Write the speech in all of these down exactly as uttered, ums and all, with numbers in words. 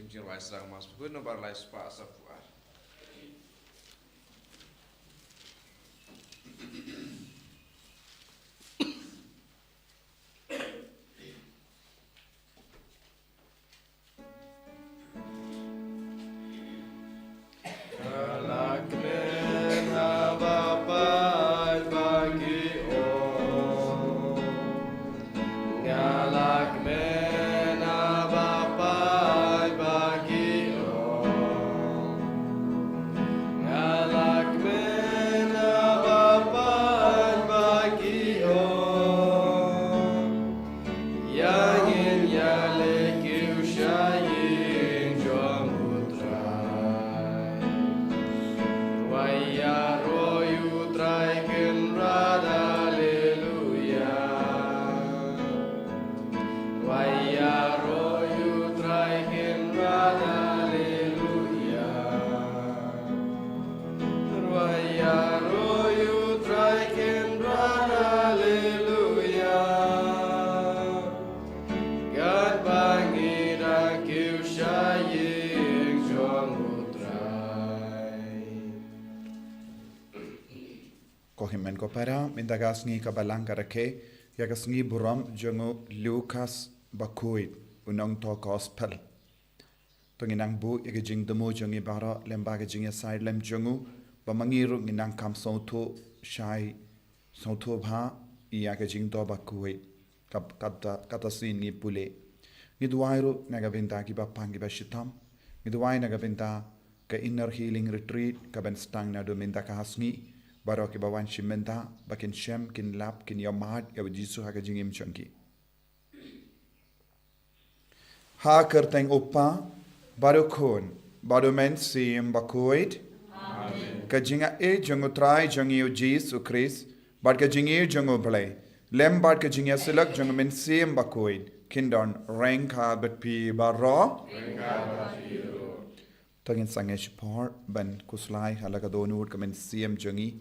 Jingrwai Sdang Mass Bakhuid nombar lai spah saphew ar. Ïa ngin ïaleh kiew sha ïing jong U Trai. Wa ïaroh ïa U Trai, Kynrad, Haleluya. Wa ïaroh ïa U Trai, Kynrad, Haleluya. Wa ïaroh ïa U Trai, Kynrad, Haleluya. Katba ngi dang kiew sha ïing jong U Trai. Ko hynmen ko para, mynta ka sngi ka Balang ka rakhe ïa ka sngi burom jong u Lukas Bakhuid, u nongthoh Gospel. To ngin nang buh ïa ka jingthmu jong ngi baroh lem bad ka jingïasaid lem jong u, ba ma ngi ruh ngin nang kham sngewthuh shai, sngewthuh bha ïa ka jingthoh Bakhuid. Kata, kata shisien ngi pule. Ngi duwai ruh na ka bynta kiba pang kiba shitom. Ngi duwai na ka bynta ka Inner Healing Retreat kaban sdang naduh mynta ka sngi. Baroh kiba wan shim bynta ba kin shem, kin lap, kin ïohmad ïa U Jisu ha ka jingim jong ki. Ha ka kyrteng U Kpa bad U Khun bad U Mynsiem Bakhuid. Ka jingïeit jong U Trai jong ngi U Jisu Khrist bad ka jingïeit jong U Blei lem bad ka jingïasyllok jong U Mynsiem Bakhuid kin don ryngkat bad phi baroh. To ngin sangeh shipor ban khuslai ha la ka dohnud ka mynsiem jong ngi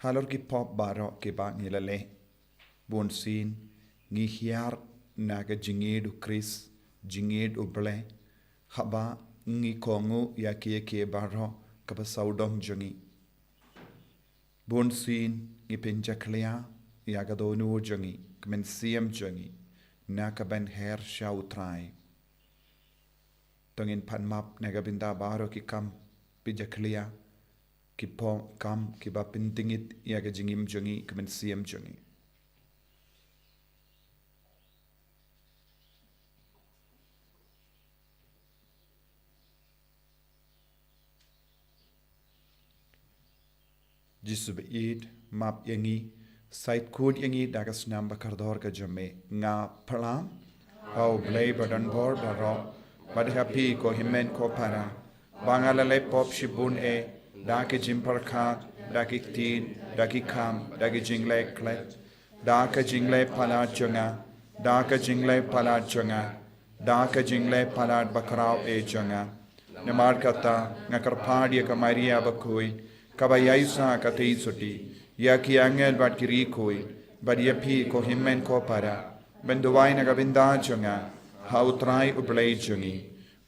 halor ki pop baroh kiba ngi la leh. Bunsien ngi hiar na ka jingïeit U Khrist, jingïeit U Blei, haba ngi kohnguh ïa kiei kiei baroh kaba sawdong jong ngi. Bunsien ngi pynjakhlia ïa ka dohnud jong ngi, ka mynsiem jong ngi na kaban her sha U Trai. To ngin pan map na ka bynta baroh ki kam pynjakhlia, ki pop kam kiba pyntngit ïa ka jingim jong ngi, ka mynsiem jong ngi. Jisu baieit, map ïa ngi, sait kut ïa ngi da ka snam ba kordor ka jong me. Nga phla ha U Blei ba don bor baroh, bad ha phi ko hynmen ko para, ba nga la leh pop shibun eh, da ki jingpyrkhat, da ki ktien, da ki kam, da ki jingleh klet, da ka jingleh palat jong nga, da ka jingleh palat jong nga, da ka jingleh palat bakhraw eh jong nga. Namar kata nga kyrpad ïa ka Maria Bakhuid, kaba ïaisah ka tei suti, ïa ki angel bad ki riewkhuid, bad ïa phi ko hynmen ko para, ban duwai na ka bynta jong nga ha U Trai U Blei jong ngi.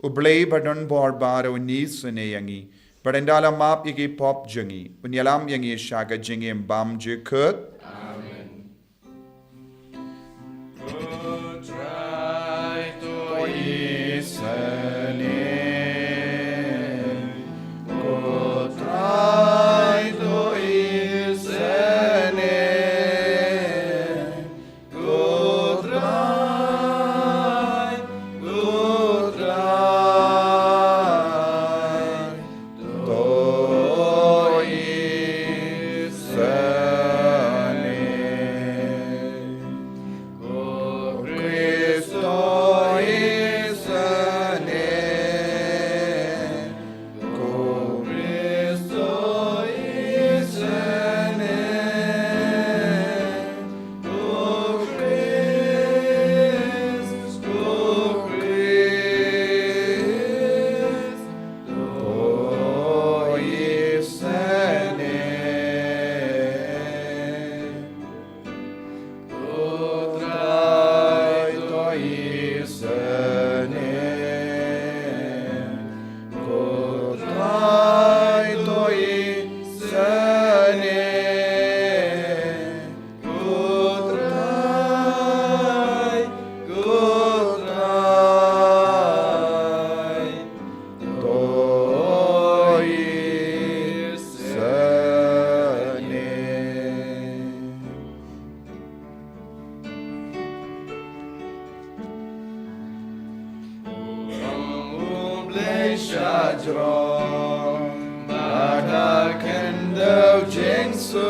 U Blei ba don bor baroh un isynei ïa ngi, bad ynda la map ïa ki pop jong ngi, un ïalam ïa ngi sha ka jingim bymjukut. Amen. Ko Trai to isynei, ko Trai to isynei, ko Trai, ko Trai to isynei. shajrong, bad ha khyndew jingsuk,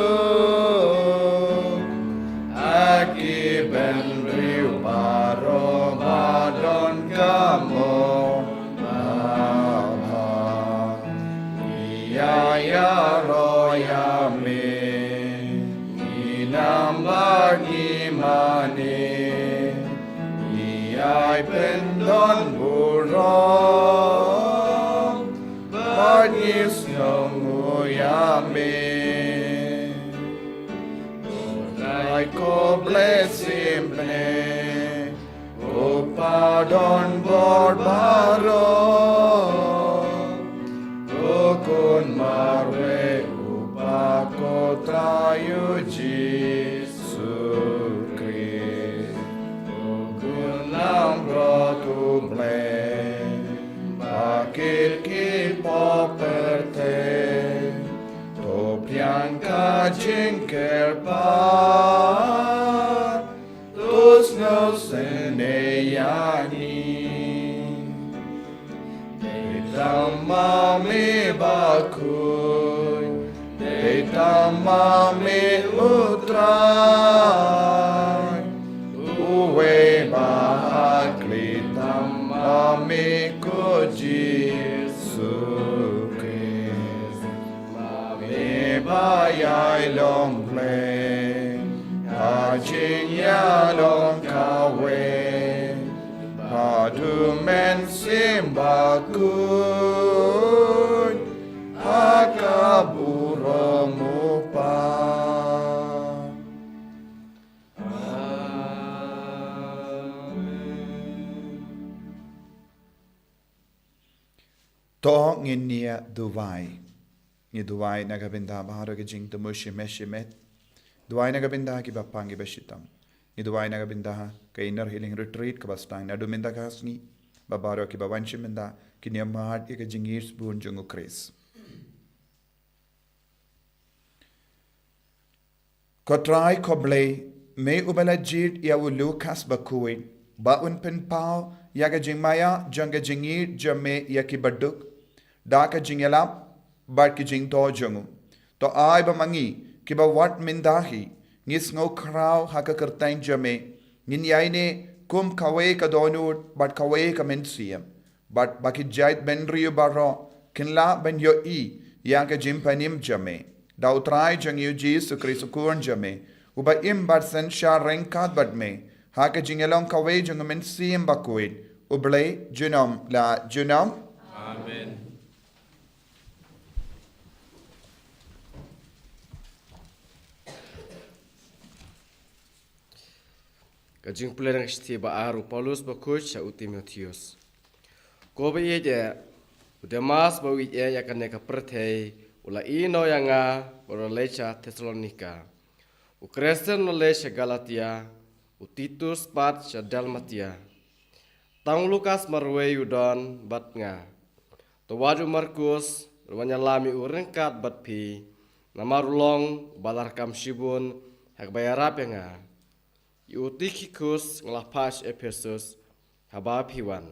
ha ki bynriew baroh ba don ka mon babha. Ïa ïaroh ïa me, ngi nam bad ngi mane, ngi ai pyndonburom bad ngi sngewnguh ïa me. Ko Trai ko Blei symphony, ko Pa don bor baroh, ko Khun marwei u Kpa, ko Trai u Jisu Khrist, ko Khun langbrot u Blei, ba kit ki pop pyrthei, to pdiang ka jingkyrpad, to sngewsynei ïa ngi. Dei tang ma me bakhuid, dei tang ma me u Trai, uwei ba hakli, tang ma me ko Jisu Khrist. Ma me ba ïai long Blei ha jingïalong kawei, bad U Mynsiem Bakhuid ha ka burom u Kpa. Amen. To ngin ïa duwai. Ngi duwai na ka bynta baroh ki jingthmu shimet shimet. Duwai na ka bynta kiba pang kiba shitom. Ngi duwai na ka bynta ka Inner Healing Retreat kaba sdang naduh mynta ka sngi, ba baroh kiba wan shim bynta kin ïa mad ïa ka jingïaishbun jong U Khrist. Ko Trai ko Blei, me uba la jied ïa u Lukas bakhuid ba un pynpaw ïa ka jingmaïa jong ka jingïeit jong me ïa kiba duk da ka jingïalap bad ki jingthoh jong u. To ai ba ma ngi kiba wad mynta hi ngi sngew khraw ha ka kyrteng jong me, ngin ïaineh kum kawei ka dohnud bad kawei ka mynsiem, bad ba ki jaitbynriew baroh kin lah ban ïohi ïa ka jingpynim jong me da U Trai jong ngi U Jisu Khrist U Khun jong me, uba im bad synshar ryngkat bad me ha ka jingïalong kawei jong U Mynsiem Bakhuid, U Blei junom la junom. Amen. Ka jingpule na ka shithi ba ar u Paulus bakhuid sha u Timotheus. Ko ba ïeit eh, u Demas ba u ïeit eh ïa kane ka pyrthei u la ïehnoh ïa nga bad u la leit sha Thessalonika. U Krestes u la leit sha Galatia, u Titus pat sha Dalmatia. Tang u Lukas marwei u don bad nga. To wad u Markus, u wan ïalam ïa u ryngkat bad phi, namar u long uba la rakam shibun ha kaba ïarap ïa nga. Ïa u Tikhikus nga la phah sha Ephesus haba phi wan.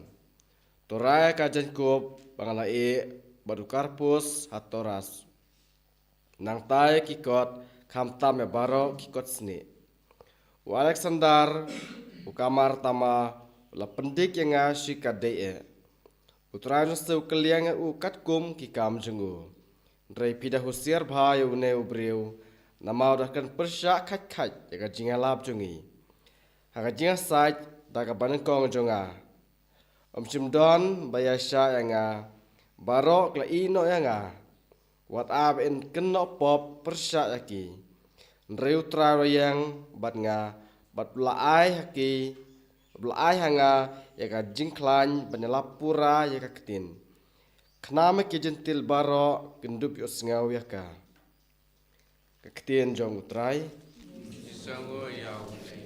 To rai ïa ka jaiñkup ba nga la ïeh bad u Karpus ha Troas. Nangta ïa ki kot, khamtam ïa baroh ki kot snieh. U Aleksander, u kamar tama, u la pyndik ïa nga shi katdei eh. U Trai un sa kylliang ïa u katkum ki kam jong u. Hynrei phi da husiar bha ïa une u briew, namar u da kren pyrshah khait khait ïa ka jingïalap jong ngi ha ka jingïasaid da kaba nyngkong jong nga. Ym shym don ba ïaishah ïa nga, baroh ki la ïehnoh ïa nga. Wat ai ba in kynnoh pop pyrshah ïa ki. Hynrei U Trai u la ïeng bad nga, bad u la ai ha ki, u la ai ha nga ïa ka jingkhlaiñ ban ïalap pura ïa ka ktien. Khnang ba ki Jentil baroh kin dup ïohsngew ïa ka. Ka ktien jong U Trai. Ki sngew ïa U Blei.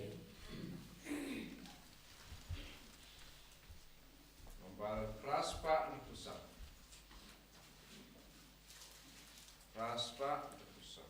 Nambal phra spah hynriew san. Phra spah hynriew san.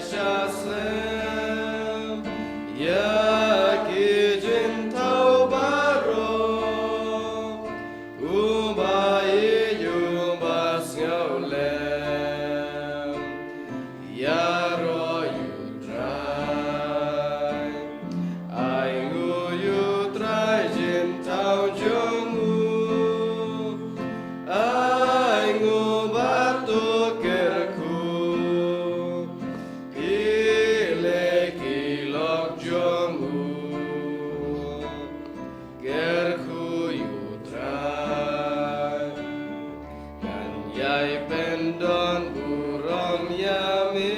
Sha slem ïa ki jingthaw baroh, u ba ïeit u ba sngewlem, ïaroh ïa u Trai. Ai ngu ïa u Trai jingthaw jong u, ai ngu ba to kyrkhu ïa ki lok jong u. Kyrkhu ïa u Trai. Ngan ïai pyndon burom ïa me,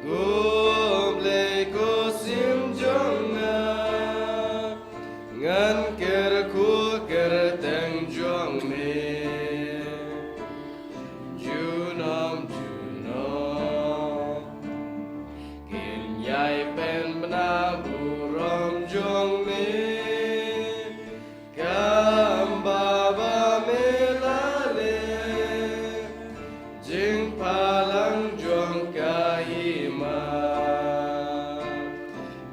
ko Blei ko sim jong nga. Ngan kyrkhu kyrteng jong me junom junom. Kin ïai pynbna burom jong me, kumba ba me la leh. Jingphalang jong ka hima,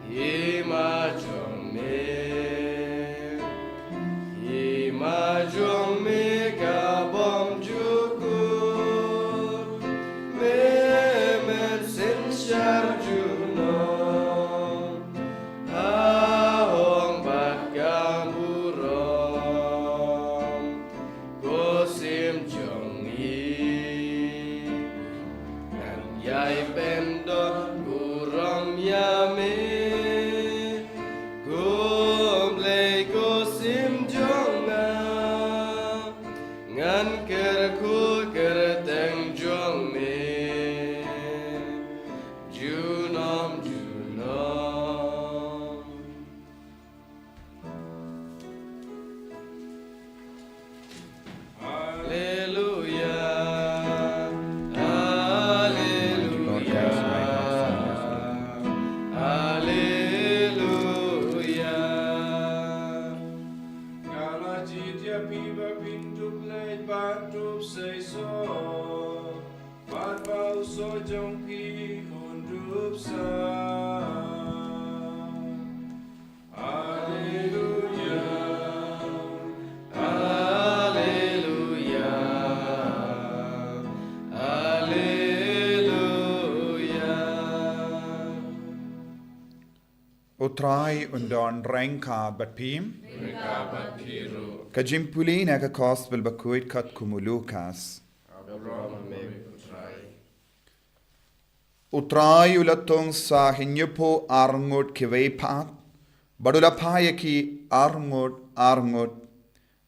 hima jong me, hima jong me ka bym jukut. Me men synshar junom, ha hong bad ka burom, ko sim jong ngi. Ngan ïai pyndon burom ïa me, ko Blei ko sim jong nga. Ngan kyrkhu kyrteng jong me junom junom. Haleluya, haleluya, haleluya. Nga la jied ïa phi ba phin dup leit bad dup seisoh, bad ba u soh jong phi un dup sah. Haleluya, haleluya, haleluya. U Trai un don ryngkat bad phi. Ryngkat bad phi ruh. Ka jingpule na ka Gospel bakhuid katkum u Lukas. Ka burom ha me ko Trai. U Trai u la thung sa hynñiewphew arngut kiwei pat, bad u la phah ïa ki arngut arngut,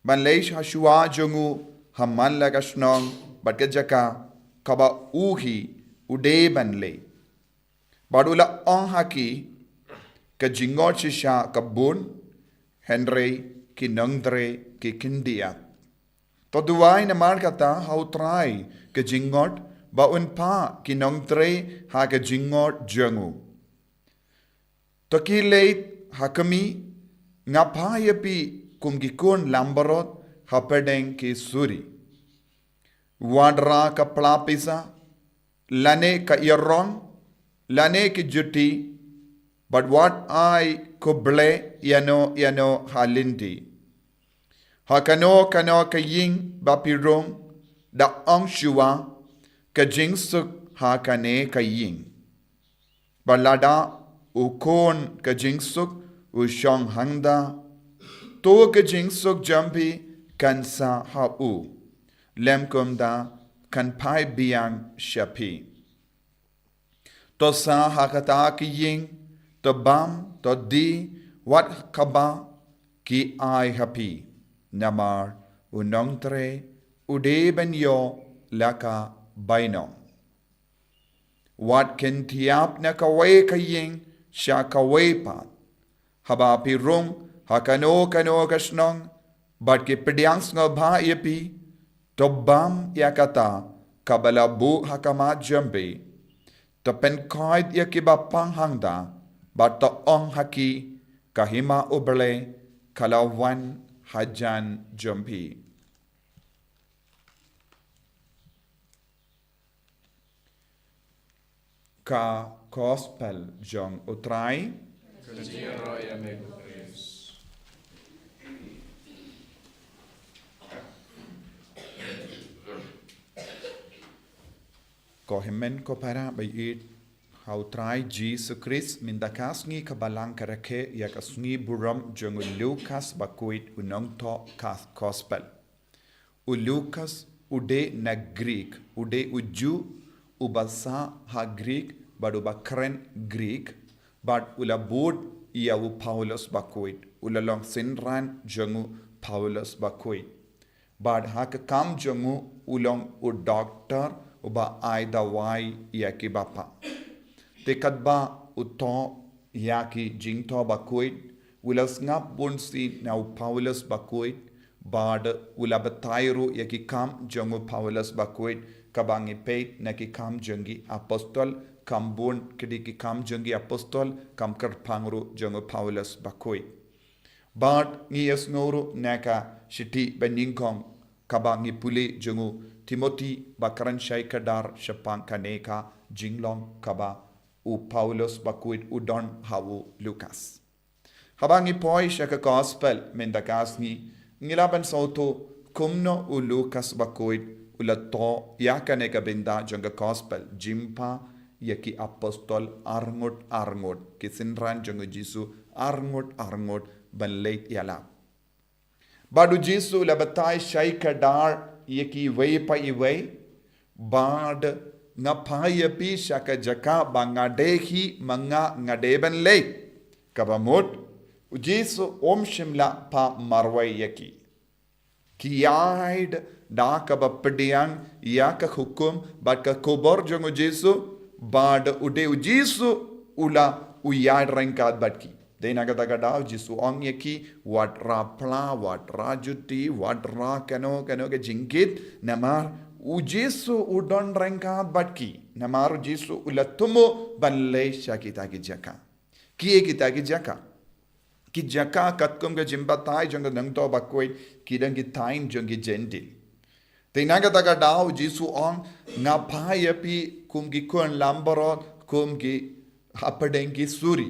ban leit sha shuwa jong u ha man la ka shnong bad ka jaka kaba u hi u dei ban leit. Bad u la ong ha ki, ka jingmut shisha ka bun, hynrei ki nongtrei ki khyndiat. To duwai namar kata ha u Trai ka jingmut ba un phah ki nongtrei ha ka jingmut jong u. To khie leit ha khmih, nga phah ïa phi kum ki khun langbrot hapdeng ki suri. Wat rah ka pla pisa, lane ka ïarong, lane ki juti, bad wat ai khublei ïano ïano ha lynti. Ha kano kano ka ïing ba phi rung, da ong shuwa, ka jingsuk ha kane ka ïing. Bad lada u khun ka jingsuk u shong hangta, to ka jingsuk jong phi kan sah ha u, lymkumta kan phai biang sha phi. To sah ha kata ka ïing, to bam, to die, wat kaba ki ai ha phi, namar u nongtrei u dei ban ïoh la ka bainong. Wat khyndiat na kawei ka ïing sha kawei pat. Haba phi rung ha kano kano ka shnong, bad ki pdiang sngewbha ïa phi, to bam ïa kata kaba la buh ha khmat jong phi. To pynkhuid ïa kiba pang hangta, bad to ong ha ki, ka hima U Blei ka la wan hajan jong phi. Ka Gospel jong U Trai. Ka jingïaroh ïa me ko Khrist. Ko hynmen ko para ba ïeit ha U Trai Jisu Khrist, mynta ka sngi ka Balang ka rakhe ïa ka sngi burom jong u Lukas ba khuid u nongthoh ka Gospel. U Lukas u dei na Greek, u dei u Jiw, u ba sah ha Greek, bad u ba kren Greek, bad u la bud ïa u Paulus ba khuid, u la long synran jong u Paulus ba khuid. Bad ha ka kam jong u u long u doktor u ba ai dawai ïa ki bapah. Te katba u thoh ïa ki jingthoh ba khuid, u la sngap bun sien na u Paulus ba khuid, bad u la batai ruh ïa ki kam jong u Paulus ba khuid, kaba ngi peit na ki kam jong ki apostol, kam bun kidi ki kam jong ki apostol, kam kyrpang ruh jong u Paulus ba khuid. Bad ngi ïa sngew ruh na ka shithi ba nyngkong kaba ngi pule jong u Timothi ba kren shai kdar shaphang kane ka jinglong kaba u Paulus ba khuid u don ha u Lukas. Haba ngi poi sha ka Gospel mynta ka sngi, ngi lah ban sngewthuh kumno u Lukas ba khuid u la thoh ïa kane ka bynta jong ka Gospel, jingpha ïa ki apostol arngut arngut, ki synran jong u Jisu arngut arngut ban leit ïalap. Bad u Jisu u la batai shai kdar ïa ki iwei pa iwei, bad nga phah ïa phi sha ka jaka ba nga dei hi, ma nga nga dei ban leit. Kaba mut u Jisu um shym la phah marwei ïa ki. Ki ïaid da kaba pdiang ïa ka hukum bad ka khubor jong u Jisu, bad u dei u Jisu u la u ïaid ryngkat bad ki. Dei na kata ka daw u Jisu ong ïa ki, wat ra phla, wat ra juti, wat ra kano kano ka jingkit, namar u Jisu u don ryngkat bad ki, namar u Jisu u la thmu ban leit sha kita ki jaka. Kiei kita ki jaka? Ki jaka katkum ka jingbatai jong ka nongthoh ba khuid, ki don ki thaiñ jong ki Jentil. Te na kata ka daw u Jisu ong, nga phah ïa phi kum ki khun langbrot, kum ki hapdeng ki suri.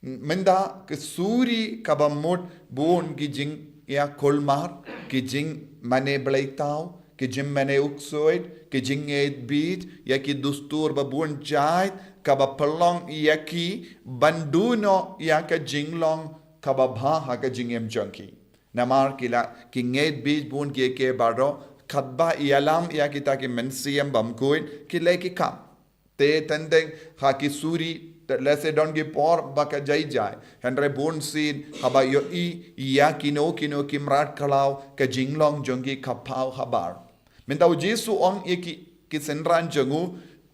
Mynta ka suri kaba mut bun ki jingïakulmar, ki jingmane bleithaw, ki jingmane uksuid, ki jingngeit bit ïa ki dustur ba bun jait, kaba pynlong ïa ki ban duh noh ïa ka jinglong kaba bha ha ka jingim jong ki. Namar ki la ki ngeit bit bun kiei kiei baroh, katba ïalam ïa kita ki mynsiem bymkhuid, ki leh ki kam. Te teng teng ha ki suri, te lehse don ki por ba ka jai jai. Hynrei bun sien haba ïohi ïa kino kino ki mrad khlaw, ka jinglong jong ki ka phaw habar. Mynta u Jisu ong ïa ki, ki synran jong u,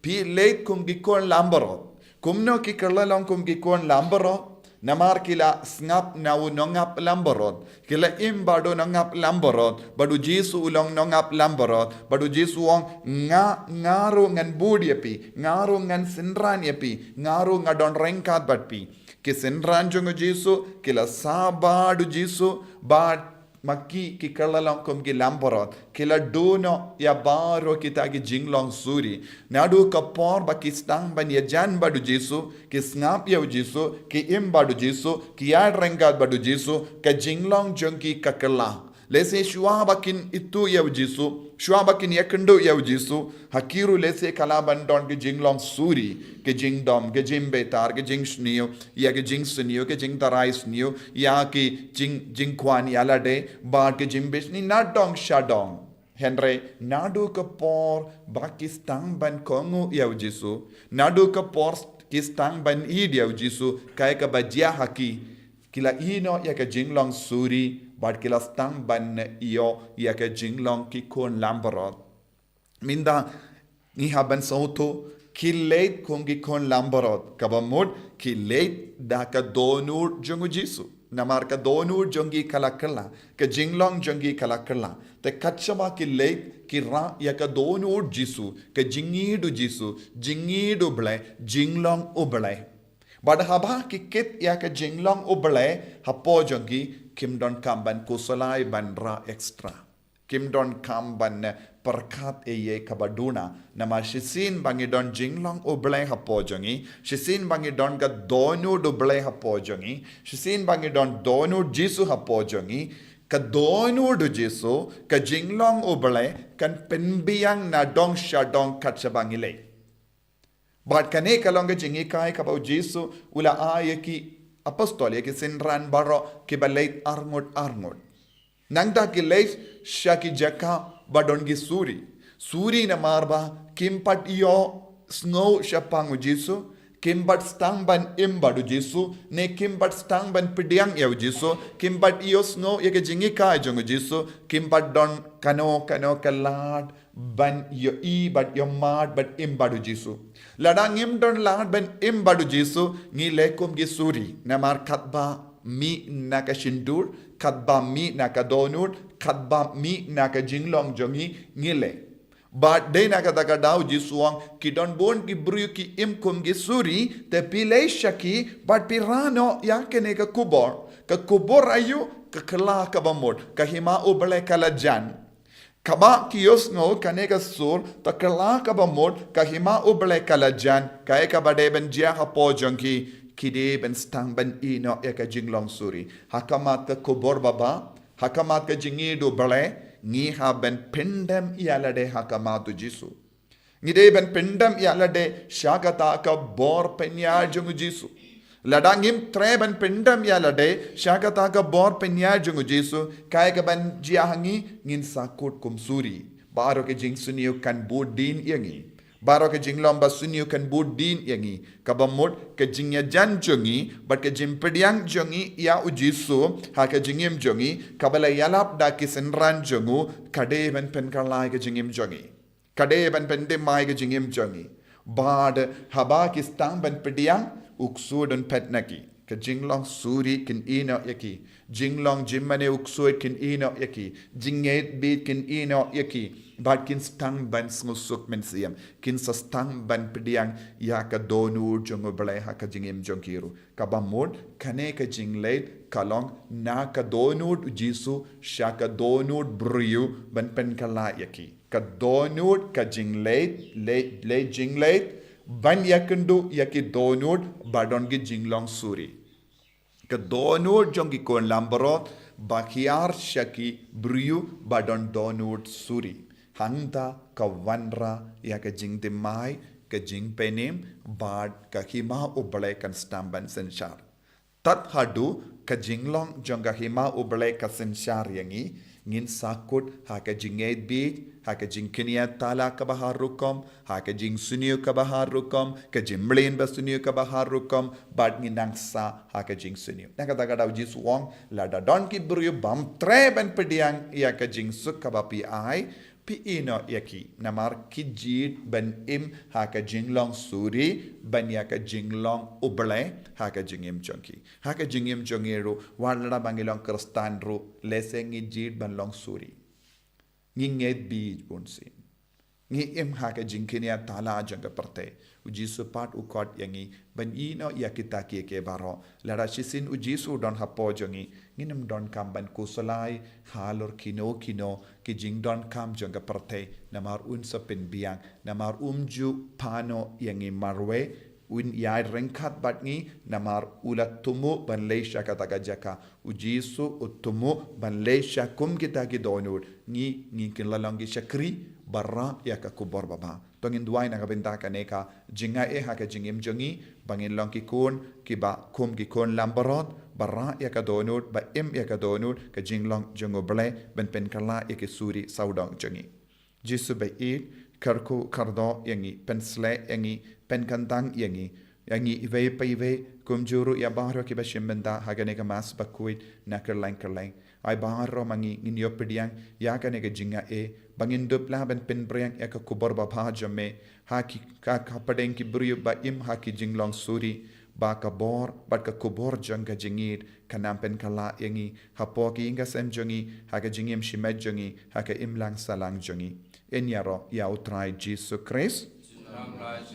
phi leit kum ki khun langbrot. Kumno ki kylla long kum ki khun langbrot? Namar ki la sngap na u nongap langbrot. Ki la im bad u nongap langbrot, bad u Jisu u long nongap langbrot, bad u Jisu u ong, nga, nga ruh ngan bud ïa phi, nga ruh ngan synran ïa phi, nga ruh nga don ryngkat bad phi. Ki synran jong u Jisu ki la sah bad u Jisu, bad ma ki ki kylla long kum ki langbrot, ki la duh noh ïa baroh kita ki jinglong suri. Naduh ka por ba ki sdang ban ïajan bad u Jisu, ki sngap ïa u Jisu, ki im bad u Jisu, ki ïaid ryngkat bad u Jisu, ka jinglong jong ki ka kylla. Lehse shuwa ba kin ithuh ïa u Jisu, shuwa ba kin ïakynduh ïa u Jisu, ha ki ruh lehse ka lah ban don ki jinglong suri, ki jingdom, ki jingbitar, ki jingsniew, ïa ki jingsniew, ki jingtharai sniew, ïa ki jing, jingkwah ïa lade, bad ki jingbishni nadong shadong. Hynrei naduh ka por ba ki sdang ban kohnguh ïa u Jisu, naduh ka por ki sdang ban ïeit ïa u Jisu, kaei kaba jia ha ki, ki la ïeh noh ïa ka jinglong suri, bad ki la sdang ban ïoh ïa ka jinglong ki khun langbrot. Mynta ngi hap ban sngewthuh, ki leit kum ki khun langbrot, kaba mut ki leit da ka dohnud jong u Jisu. Namar ka dohnud jong ki ka la kylla, ka jinglong jong ki ka la kylla. Te katba ki leit, ki rah ïa ka dohnud Jisu, ka jingïeit u Jisu, jingïeit u Blei, jinglong u Blei. Bad haba ki kit ïa ka jinglong u Blei hapoh jong ki, kim donkam ban khuslai ban rah extra. Kim donkam ban, eh, pyrkhat ïa kaba duna. Namar shisien ba ngi don jinglong U Blei hapoh jong ngi, shisien ba ngi don ka dohnud U Blei hapoh jong ngi, shisien ba ngi don dohnud Jisu hapoh jong ngi, ka dohnud Jisu, ka jinglong U Blei kan pynbiang na dong sha dong kat shaba ngi leit. Bad kane ka long ka jinghikai kaba U Jisu u la ai ïa ki apostol, ïa ki synran baroh kiba leit arngut arngut. Nangta ki leit sha ki jaka ba don ki suri. Suri namar ba kim pat ïohsngew shaphang U Jisu, kim pat sdang ban im bad U Jisu, ne kim pat sdang ban pdiang ïa U Jisu, kim pat ïohsngew ïa ka jinghikai jong U Jisu, kim pat don kano kano ka lad ban ïohi bad ïohmad bad im bad U Jisu. Lada ngim don lad ban im bad U Jisu, ngi leh kum ki suri. Namar katba mih na ka shyntur, katba mih na ka dohnud, katba mih na ka jinglong jong ngi, ngi leh. Bad dei na kata ka daw U Jisu u ong, ki don bun ki briew ki im kum ki suri, te phi leit sha ki bad phi rah noh ïa kane ka khubor. Ka khubor aïu? Ka kylla kaba mut, ka hima U Blei ka la jan. Kaba ki ïohsngew kane ka sur, ka kylla kaba mut, ka hima U Blei ka la jan, kaei kaba dei ban jia hapoh jong ki, ki dei ban sdang ban ïeh noh ïa ka jinglong suri. Ha khmat ka khubor babha, ha khmat ka jingïeit U Blei, ngi hap ban pyndem ïa lade ha khmat U Jisu. Ngi dei ban pyndem ïa lade sha kata ka bor pynïaid jong U Jisu. Lada ngim treh ban pyndem ïa lade sha kata ka bor pynïaid jong U Jisu, kaei kaban jia ha ngi? Ngin sa kut kum suri. Baroh ki jingsniew kan bud dien ïa ngi. Baroh ki jinglong ba sniew kan bud dien ïa ngi. Kaba mut ka jingïajan jong ngi bad ka jingpdiang jong ngi ïa U Jisu ha ka jingim jong ngi, kaba la ïalap da ki synran jong u, ka dei ban pynkylla ïa ka jingim jong ngi. Ka dei ban pyndem ïa ka jingim jong ngi. Bad haba ki sdang ban pdiang, u ksuid un phet na ki. Ka jinglong suri kin ïeh noh ïa ki. Jinglong jingmane u ksuid kin ïeh noh ïa ki. Jingngeit bieit kin ïeh noh ïa ki. Bad kin sdang ban sngewsuk mynsiem. Kin sa sdang ban pdiang ïa ka dohnud jong U Blei ha ka jingim jong ki ruh. Kaba mut, kane ka jingleit ka long na ka dohnud U Jisu sha ka dohnud briew ban pynkylla ïa ki. Ka dohnud, ka jingleit, leit, leit jingleit ban ïakynduh ïa ki dohnud ba don ki jinglong suri. Ka dohnud jong ki khun langbrot ba hiar sha ki briew ba don dohnud suri. Hangta ka wanrah ïa ka jingthymmai, ka jingpynim, bad ka hima U Blei kan sdang ban synshar. Tad haduh ka jinglong jong ka hima U Blei ka synshar ïa ngi, ngin sa kut ha ka jingngeit bieit, ha ka jingkñia tala kaba har rukom, ha ka jingsniew kaba har rukom, ka jingmlien ba sniew kaba har rukom, bad ngin nang sah ha ka jingsniew. Na kata ka daw U Jisu u ong, lada don ki briew bym treh ban pdiang ïa ka jingsuk kaba phi ai, phi ïeh noh ïa ki, namar ki jied ban im ha ka jinglong suri, ban ïa ka jinglong U Blei ha ka jingim jong ki. Ha ka jingim jong ngi ruh, wat lada ba ngi long Khristan ruh, lehse ngi jied ban long suri. Ngi ngeit bieit bunsien. Ngi im ha ka jingkñia tala jong ka pyrthei. U Jisu pat u khot ïa ngi ban ïeh noh ïa kita kiei kiei baroh. Lada shisien U Jisu u don hapoh jong ngi, ngin ym donkam ban khuslai halor kino kino ki jingdonkam jong ka pyrthei, namar un sa pynbiang, namar um ju phah noh ïa ngi marwei, un ïai ryngkat bad ngi, namar u la thmu ban leit sha kata ka jaka. U Jisu u thmu ban leit sha kum kita ki dohnud. Ngi, ngi kin la long ki shakri ba rah ïa ka khubor babha. To ngin duwai na ka bynta kane ka jingaiei ha ka jingim jong ngi, ba ngin long ki khun kiba kum ki khun langbrot, ba rah ïa ka dohnud, ba im ïa ka dohnud, ka jinglong jong U Blei, ban pynkylla ïa ki suri sawdong jong ngi. Jisu ba ïeit, kyrkhu kyrdoh ïa ngi, pynsleh ïa ngi, pynkyntang ïa ngi, ïa ngi iwei pa iwei, kumjuh ruh ïa baroh kiba shim bynta ha kane ka Mass bakhuid na kylleng kylleng. Ai baroh ma ngi ngin ïoh pdiang ïa kane ka jingaiei, ba ngin dup lah ban pynphriang ïa ka khubor babha jong me ha ki, ha, hapdeng ki briew ba im ha ki jinglong suri, ba ka bor bad ka khubor jong ka jingïeit kan nang pynkylla ïa ngi hapoh ki ïing ka sem jong ngi, ha ka jingim shimet jong ngi, ha ka imlang sahlang jong ngi. Yn ïaroh ïa U Trai Jisu Khrist. Amen.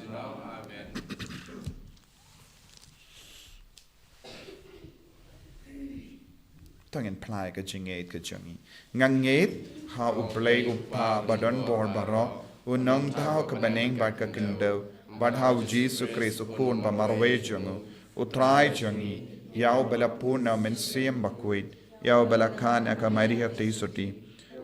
Ba ngin plie ka jingngeit ka jong ngi. Nga ngeit ha U Blei U Kpa ba don bor baroh, U Nongthaw ka bneng bad ka khyndew, bad ha U Jisu Khrist U Khun ba marwei jong U, U Trai jong ngi, ïa uba la pun na U Mynsiem Bakhuid, ïa uba la khang ha ka Maria Theisotti,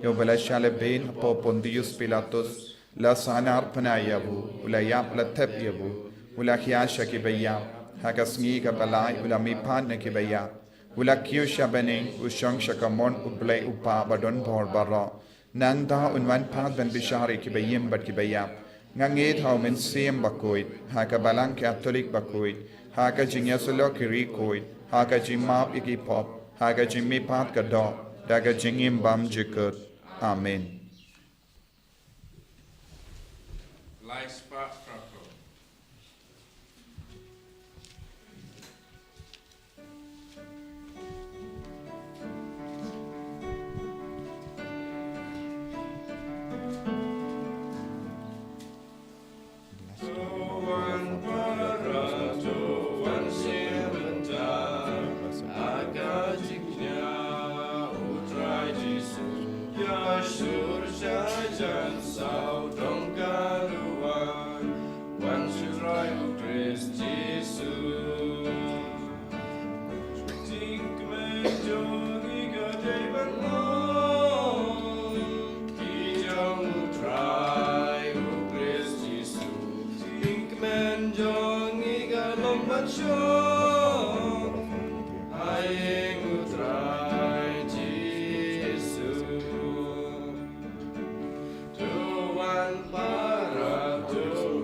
ïa uba la shah lehbeiñ hapoh Pontius Pilatus, la sahnarphna ïa u, u la ïap, la thep ïa u, u la khia sha kiba ïap, ha ka sngi kaba lai u la mihpat na kiba ïap, u la kiew sha bneng, u shong sha kamon U Blei U Kpa ba don bor baroh. Nangta un wan pat ban bishar ïa kiba im bad kiba ïap. Nga ngeit ha U Mynsiem Bakhuid, ha ka Balang Katholik bakhuid, ha ka jingïasyllok ki riewkhuid, ha ka jingmap ïa ki pop, ha ka jingmihpat ka doh, da ka jingim bymjukut. Amen. Lai spah pra phew. To wan para, to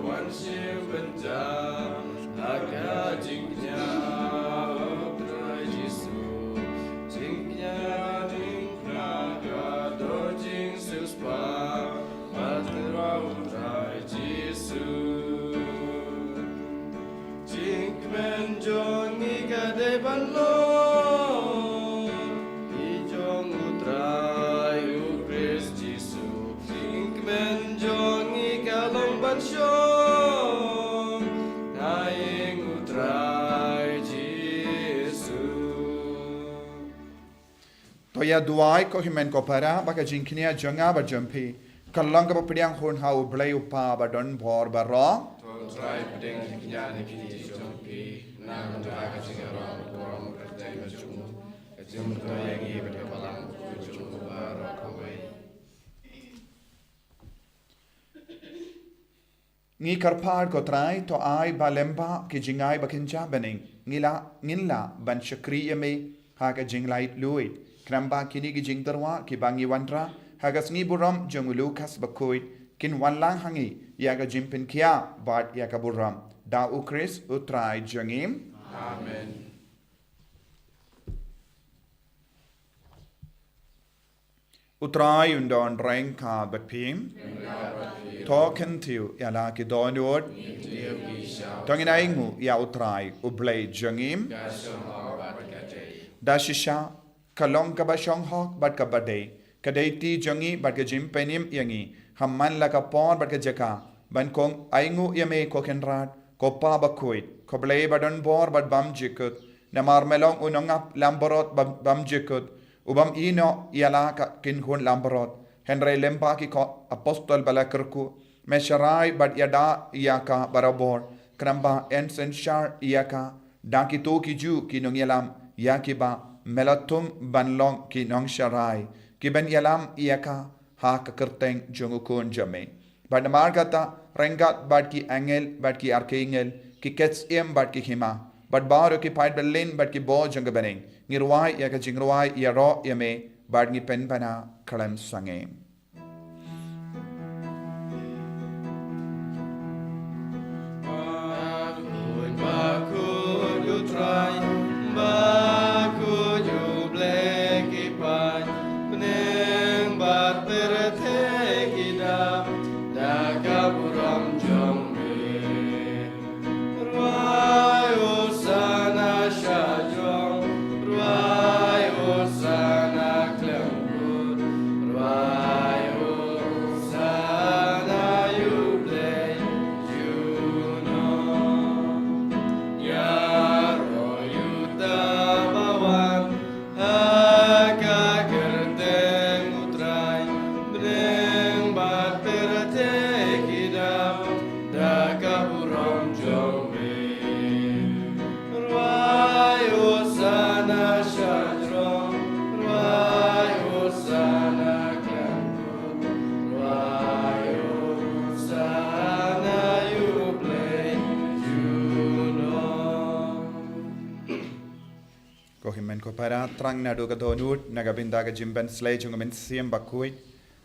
wan shim bynta ha ka jingkñia, O Trai Jisu. Jingkñia jingkñia ka don jingsiewspah, martyr, O Trai Jisu. Jingkmen jong ngi ka dei ban long ki jong U Trai U Khrist Jisu. Jingkmen jong ngi ka long ban shong ha ïing U Trai Jisu. To ïa duwai ko hynmen ko para, ba ka jingkñia jong nga bad jong phi kan long kaba pdiang hun ha U Blei U Kpa ba don bor baroh. To U Trai pdiang jingkñia na kine ki jong phi, na ka bynta ka jingïaroh bad burom kyrteng ka jong u, ka jingmyntoi ïa ngi bad ka balang bakhuid jong u baroh kawei. Ngi kyrpad ko Trai, to ai ba lyngba ki jingai ba kynja bneng, ngi lah, ngin lah ban shakri ïa me ha ka jinglaitluid. Khnang ba kine ki jingtyrwa kiba ngi wanrah ha ka sngi burom jong u Lukas Bakhuid kin wanlang ha ngi ïa ka jingpynkhiah bad ïa ka burom. Da U Khrist U Trai jong ngi. Amen. U Trai un don ryngkat bad phi. To kyntiew ïa la ki dohnud. To ngin ainguh ïa U Trai U Blei jong ngi. Da shisha ka long kaba shonghok bad kaba dei, ka dei ti jong ngi bad ka jingpynim ïa ngi ha man la ka por bad ka jaka ban kong ainguh ïa me ko Kynrad, ko Pa Bakhuid, ko Blei ba don bor bad bymjukut. Namar me long u nongap langbrot bym-, bymjukut, u bym ïehnoh ïa la ka kynhun langbrot. Hynrei lyngba ki ko apostol ba la kyrkhu, me sharai bad ïada ïa ka barabor, khnang ba yn synshar ïa ka da kito ki juh ki nongïalam ïa kiba me la thung ban long ki nongsharai, ki ban ïalam ïa ka ha ka kyrteng jong U Khun jong me. Bad namar kata, ryngkat bad ki angel bad ki archangel, ki ketsiem bad ki hima, bad baroh ki paid byllien bad ki bor jong ka bneng, ngi rwai ïa ka jingrwai ïaroh ïa me, bad ngi pynbna khlem sangeh. Bakhuid, bakhuid U Trai, bakhuid U Blei ki paid, bneng bad pyrthei ki dap da ka burom jong me. Rwai Hosana sha jrong, rwai Hosana khlem kut, rwai Ko hynmen ko para, tang naduh ka dohnud, na ka bynta ka jingpynslei jong U Mynsiem Bakhuid,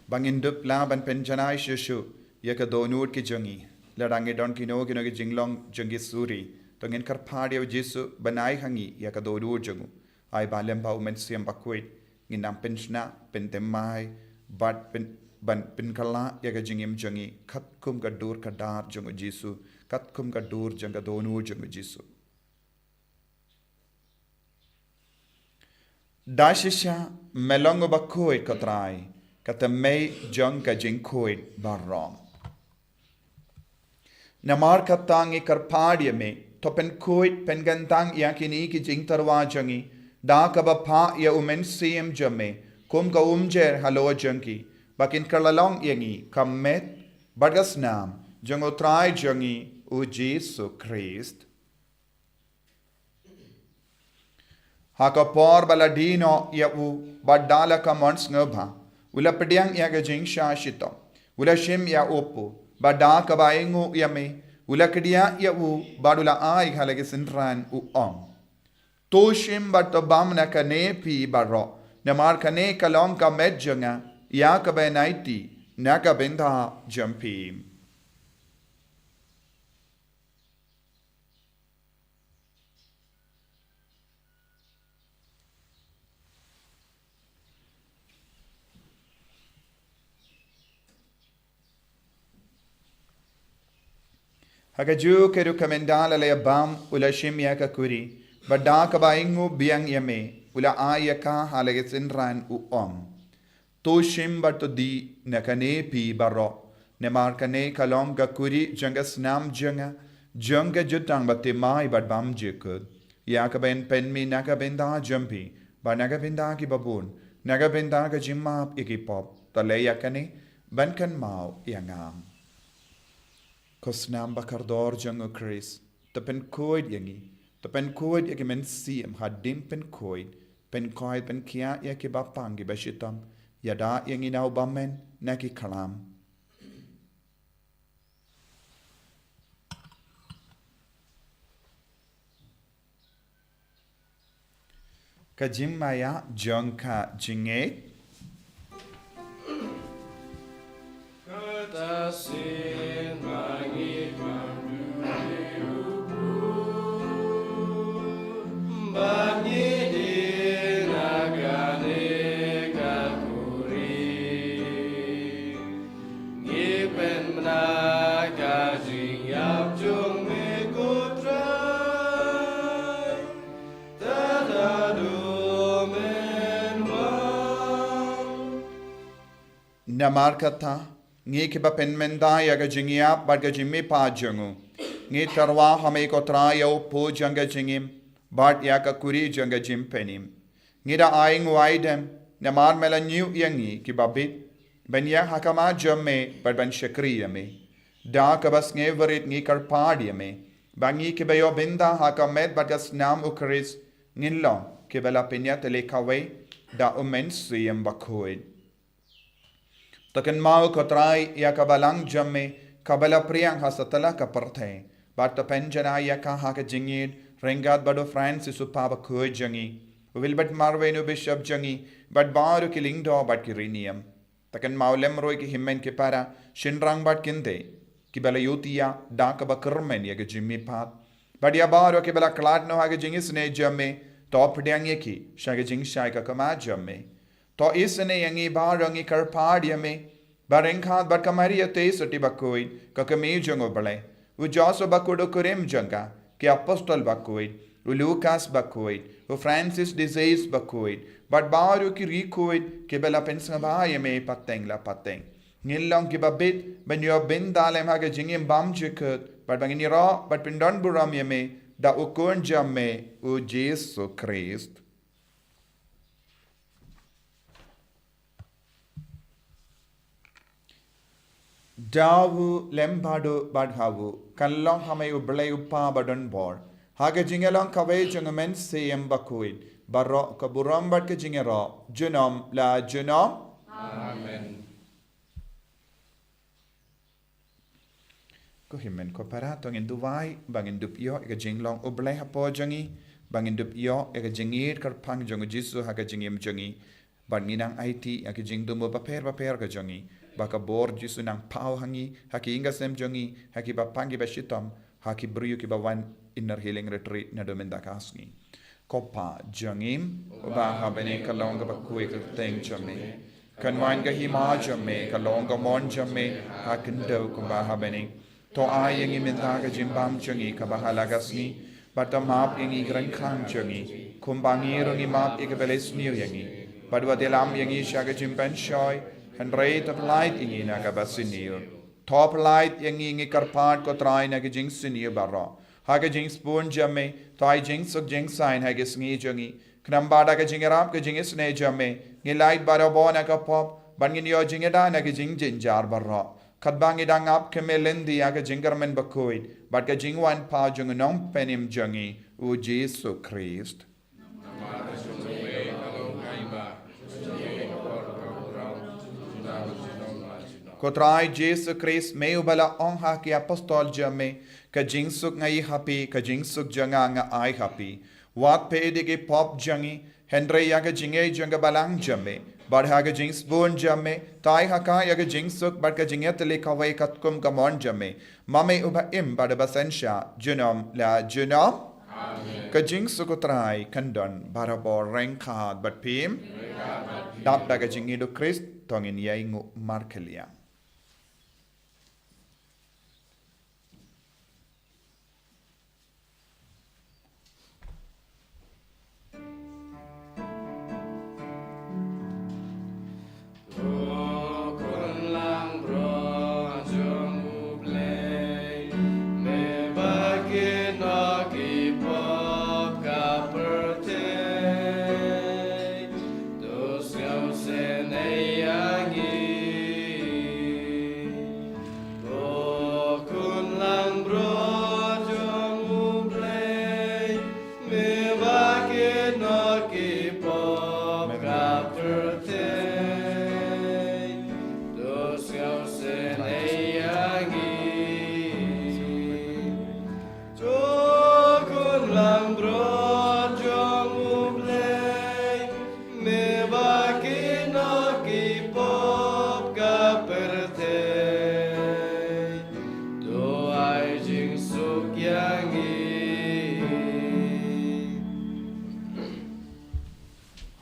ba ngin dup lah ban pynjanai shuh shuh ïa ka dohnud ki jong ngi. Lada ngi don kino kino ki jinglong jong ki suri, to ngin kyrpad ïa U Jisu ban ai ha ngi ïa ka dohnud jong u. Ai ba lem bad U Mynsiem Bakhuid ngin nang pynshna, pynthymmai bad pyn, ban pynkylla ïa ka jingim jong ngi katkum ka dur ka dar jong U Jisu, katkum ka dur jong ka dohnud jong U Jisu. Da shisha me long uba khuid, ko Trai, ka tymmen jong ka jingkhuid baroh. Namar kata ngi kyrpad ïa me, to pynkhuid pynkyntang ïa kine ki jingtyrwa jong ngi da kaba phah ïa U Mynsiem jong me kum ka umjer halor jong ki, ba kin kylla long ïa ngi ka met bad ka snam jong U Trai jong ngi U Jisu Khrist. Ha ka por ba la die noh ïa u bad da la ka mon sngewbha, u la pdiang ïa ka jingshah shitom, u la shim ïa u kpu, bad da kaba ainguh ïa me, u la kdiah ïa u bad u la ai ha la ki synran, u ong: To shim bad to bam na kane phi baroh, namar kane ka long ka met jong nga, ïa kaba yn aiti na ka bynta jong phi. Ha kajuh ka rukom ynda la ïa bam, u la shim ïa ka kuri, bad da kaba ainguh biang ïa me, u la ai ïa ka ha la ki synran, u ong: To shim bad to die na kane phi baroh, namar kane ka long ka kuri jong ka snam jong nga, jong ka jutang bathymmai bad bymjukut, ïa kaba yn pynmih na ka bynta jong phi bad na ka bynta ki babun, na ka bynta ka jingmap ïa ki pop. To leh ïa kane ban kynmaw ïa nga. Ko snam ba kordor jong U Khrist, to pynkhuid ïa ngi, to pynkhuid ïa ki mynsiem hadien pynkhuid, pynkhuid pynkhiah ïa kiba pang kiba shitom, ïada ïa ngi na u bymmen na ki khlam. Ka jingmaïa jong ka jingngeit. Kata sien ba ngi pynduh ïa u Blei, ba ngi die na kane ka kuri, ngi pynbna ka jingïap jong me, ko Trai. Namar kata, ngi kiba pynmynta ïa ka jingïap bad ka jingmihpat jong u, ngi tyrwa ha me, ko Trai, ïa u kpu jong ka jingim bad ïa ka kuri jong ka jingpynim. Ngi da ai nguaidem namar me la ñiew ïa ngi kiba bit ban ïeng ha khmat jong me bad ban shakri ïa me. Da kaba sngewrit ngi kyrpad ïa me ba ngi kiba ïoh bynta ha ka met bad ka snam U Khrist ngin long kiba la pynïatylli kawei da U Mynsiem Bakhuid. To kynmaw, ko Trai, ïa ka balang jong me kaba la pdiang ha satlak ka pyrthei, bad to pynjanai ïa ka ha ka jingïeit ryngkat bad u Francis u Papa bakhuid jong ngi, u Wilbert Marwein u Bishop jong ngi, bad baroh ki lyngdoh bad ki riewniam. To kynmaw lem ruh ïa ki hynmen ki para, shynrang bad kynthei, kiba la ïohthiah da kaba kyrmen ïa ka jingmihpat. Bad ïa baroh kiba la khlad noh ha ka jingisynei jong me, to pdiang ïa ki sha ka jingshai ka khmat jong me. To isynei ïa ngi baroh, ngi kyrpad ïa me, ba ryngkat bad ka Maria Theisotti bakhuid, ka kmie jong U Blei, u Joseph bakhuid u kurim jong ka, ki apostol bakhuid, u Lukas bakhuid, u Francis de Sales bakhuid, bad baroh ki riewkhuid kiba la pynsngewbha ïa me pateng la pateng, ngin long kiba bit ban ïoh bynta lem ha ka jingim bymjukut, bad ba ngin ïaroh bad pyndonburom ïa me da u Khun jong me, u Jisu Khrist. Da u lem bad u bad ha u, kan long ha me U Blei U Kpa badonbor, ha ka jingïalong kawei jong U Mynsiem Bakhuid, baroh ka burom bad ka jingïaroh junom la junom. Amen. Ko hynmen ko para, to ngin duwai ba ngin dup ïoh ïa ka jinglong U Blei hapoh jong ngi, ba ngin dup ïoh ïa ka jingïeit kyrpang jong u Jisu ha ka jingim jong ngi, bad ngin nang aiti ïa ka jingthmu bapher bapher ka jong ngi, ba ka bor Jisu nang paw ha ngi, ha ka ïing ka sem jong ngi, ha ki bapang ki bashitom, ha ki briew ki ba wan Inner Healing Retreat naduh mynta ka sngi. Ko Pa jong ngi uba ha bneng, ka long kaba khuid ka kyrteng jong me. Kan wan ka hima jong me, ka long ka mon jong me ha khyndew kumba ha bneng. To ai ïa ngi mynta ka jingbam jong ngi kaba ha la ka sngi, bad to map ïa ngi ki ryngkang jong ngi, kumba ngi ruh ngi map ïa kiba leh sniew ïa ngi. Bad wat ïalam ïa ngi sha ka jingpynshoi, hynrei to pyllait ïa ngi na kaba sniew. To pyllait ïa ngi, ngi kyrpad ko Trai, na ka jingsniew baroh. Ha ka jingsbun jong me, to ai jingsuk jingsaiñ ha ka sngi jong ngi. Khnang ba da ka jingïarap ka jingisynei jong me, ngi lait barabor na ka pop, bad ngin ïoh jingïada na ka jingjynjar baroh. Katba ngi dang ap khmih lynti ïa ka jingkyrmen bakhuid bad ka jingwan paw jong u Nongpynim jong ngi, u Jisu Khrist. Ko Trai Jisu Khrist, me uba la ong ha ki apostol jong me, ka jingsuk nga ai ha phi, ka jingsuk jong nga nga ai ha phi. Wat peit ïa ki pop jong ngi, hynrei ïa ka jingïeit jong ka balang jong me. Bad ha ka jingsbun jong me, to ai ha ka ïa ka jingsuk bad ka jingïatylli kawei katkum ka mon jong me, ma me uba im bad uba synshar junom la junom. Amen. Ka jingsuk u Trai kan don barabor ryngkat bad phi. Dap da ka jingïeit u Khrist, to ngin ïai nguh markhlieh. Ko Khun Langbrot jong U Blei, me ba kit noh ki pop ka pyrthei, to sngewsynei ïa ngi. Ko Khun Langbrot jong U Blei, me ba kit noh ki pop ka pyrthei, to ai jingsuk ïa ngi.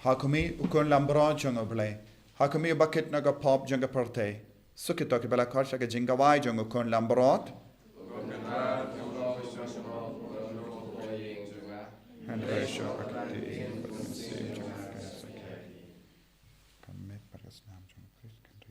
Ha khmih, U Khun Langbrot jong U Blei. Ha khmih, ba kit noh ki pop jong ka pyrthei. Suk ïa kito kiba la khot sha ka jingkhawai jong U Khun Langbrot. Hynrei shuh ba kit ïa u mynsiem jong U Khrist. Ka met bad ka snam jong U Khrist kan ri.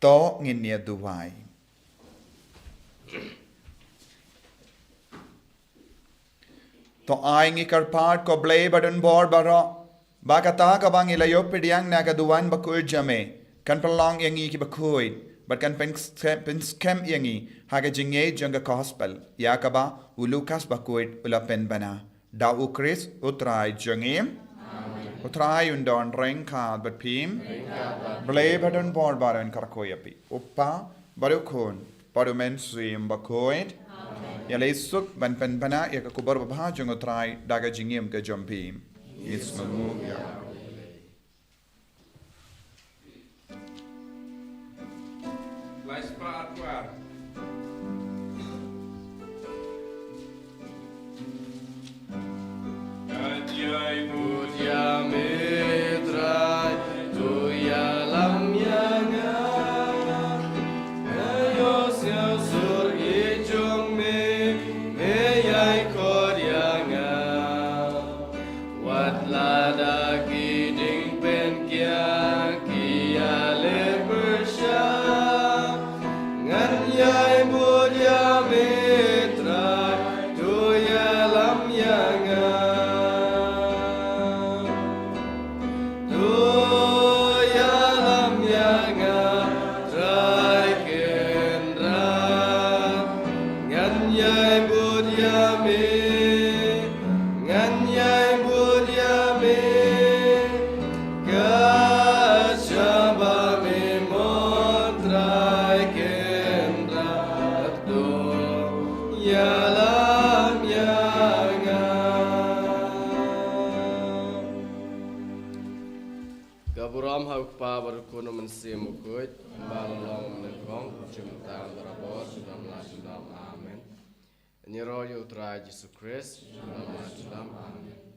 To ngin ïa duwai. To ai ngi kyrpad ko Blei ba don bor baroh, ba kata kaba ngi la ïoh pdiang na ka duwan bakhuid jong me kan pynlong ïa ngi kiba khuid, bad kan pynskhem, pynskhem ïa ngi ha ka jingngeit jong ka gospel, ïa kaba u Lukas bakhuid u la pynbna. Da u Khrist u Trai jong ngi. U Trai un don ryngkat bad phi. Blei ba don bor baroh un kyrkhu ïa phi. U Kpa, bad u Khun, bad u Mynsiem Bakhuid. Ïa la ïa suk ban pynbna ïa ka khubor babha jong u Trai da ka jingim ka jong phi. Is mamu ïa. Lai spah ar phew ar. Ka jingïaid bud ïa me Trai, to ïalam ïa nga. Nga ïohsngew sur ïeit jong me, me ïai khot ïa nga. Wat lada ki diengpyngkiang ki ïaleh pyrshah, ngan ïai bud ïa me Trai, to ïalam ïa nga. To ïalam ïa nga Trai Kynrad, ngan ïai bud ïa me. Ngan ïai bud ïa me, ka shaba me mon Trai Kynrad, to ïalam ïa nga. Ka burom ha u Kpa bad u Khun bad u Mynsiem Bakhuid, kumba la long mynnyngkong, junom barabor, junom la junom. Amen. Ngi ïaroh ïa u Trai Jisu Khrist, junom la junom. Amen.